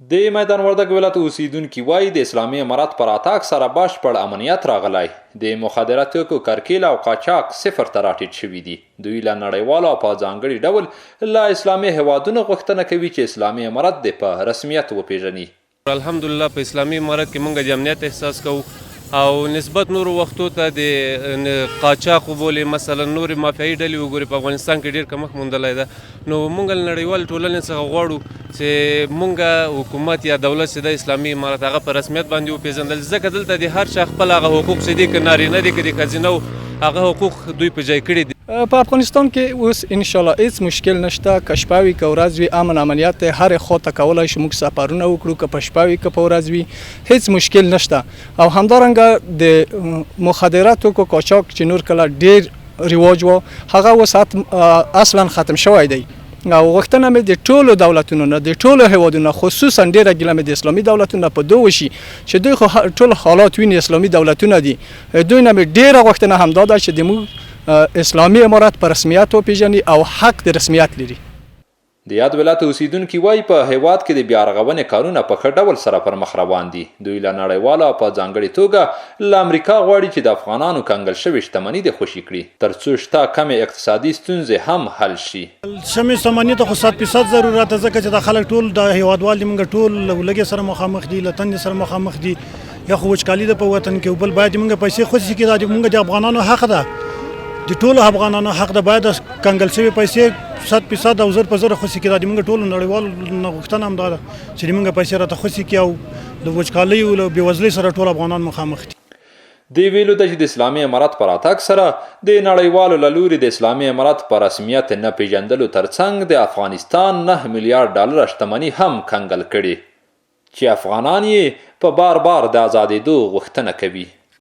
د میدان وردګ ولایت اوسیدونکي وایي، د اسلامي امارت په راتګ سره بشپړ امنیت راغلی، د مخدره توکو کرکیله او قاچاق صفر ته راټیټ شوي دي. دوی له نړیوالو او په ځانګړي ډول له اسلامي هېوادونو غوښتنه کوي چې اسلامي امارت دې په رسمیت وپېژني. الحمدلله په اسلامي امارت کې مونږ د امنیت احساس کوو او نسبت نورو وختو ته د قاچاق وبولې، مثلا نورې مافیایي ډلې وګورې، په افغانستان کې ډیر کمښت موندلی ده. نو مونږ له نړیوالې ټولنې څخه غواړو چې مونږ حکومت یا دولت چې د اسلامي امارت هغه په رسمیت باندې وپېژندل، ځکه دلته د هر چا خپل هغه حقوق چې دي، که نارینه دي که د ښځینه هغه حقوق دوی په ځای کړي دي. په افغانستان کې اوس ان شاءالله هیڅ مشکل نشته، که شپه وي که ورځ وي امن امنیت دی، هرې خوا ته کولای شو موږ سفرونه وکړو، که په شپه وي که په ورځ وي هیڅ مشکل نشته. او همدارنګه د مخدره توکو قاچاق چې نور کله ډیر رواج و هغه اوس اصلا ختم شوی دی. او غوښتنه مې د ټولو دولتونو نه، د ټولو هیوادونو، خصوصا ډیره ګیله مې د اسلامي دولتونو نه په دوه وشي چې دوی خو ټول حالات ویني، اسلامي دولتونه دي، دوی نه مې ډیره غوښتنه همدا ده چې د موږ اسلامي امارت په رسمیت وپیژني او حق د رسمیت لري. د یاد ولایت اوسېدونکي وايي، په هېواد کې د بیارغونې کارونه په ښه ډول سره پر مخ روان دي. دوی له نړیوالو او په ځانګړې توګه له امریکا غواړي چې د افغانانو کنګل شوې شتمني دې خوشې کړي، تر څو شته کمې اقتصادي ستونزې هم حل شي. شمې شتمني ته خو صد فیصد ضرورت ده، ځکه چې دا خلک ټول دا هېوادوال دي، موږ ټول له ولږې سره مخامخ دي، له تندې سره مخامخ دي، یا خو وچکالي ده په وطن کې، او بل باید موږ پیسې خوشې کړي، دا د موږ د افغانانو حق ده، د ټولو افغانانو حق ده، باید کنګل شوې پیسې 100% او 1000% خوشې کړي. دا د موږ ټولو نړیوالو نه غوښتنه هم دا ده چې د موږ پیسې راته خوشې کړي، او له وچکالۍ او له بېوزلۍ سره ټول افغانان مخامخ دي. د ویلو ده چې د اسلامي امارت په راتګ سره د نړیوالو له لوري د اسلامي امارت په رسمیت نه پېژندلو ترڅنګ د افغانستان 9 میلیارډ ډالره شتمني هم کنګل کړې چې افغانان یې په بار بار د ازادېدو غوښتنه کوي.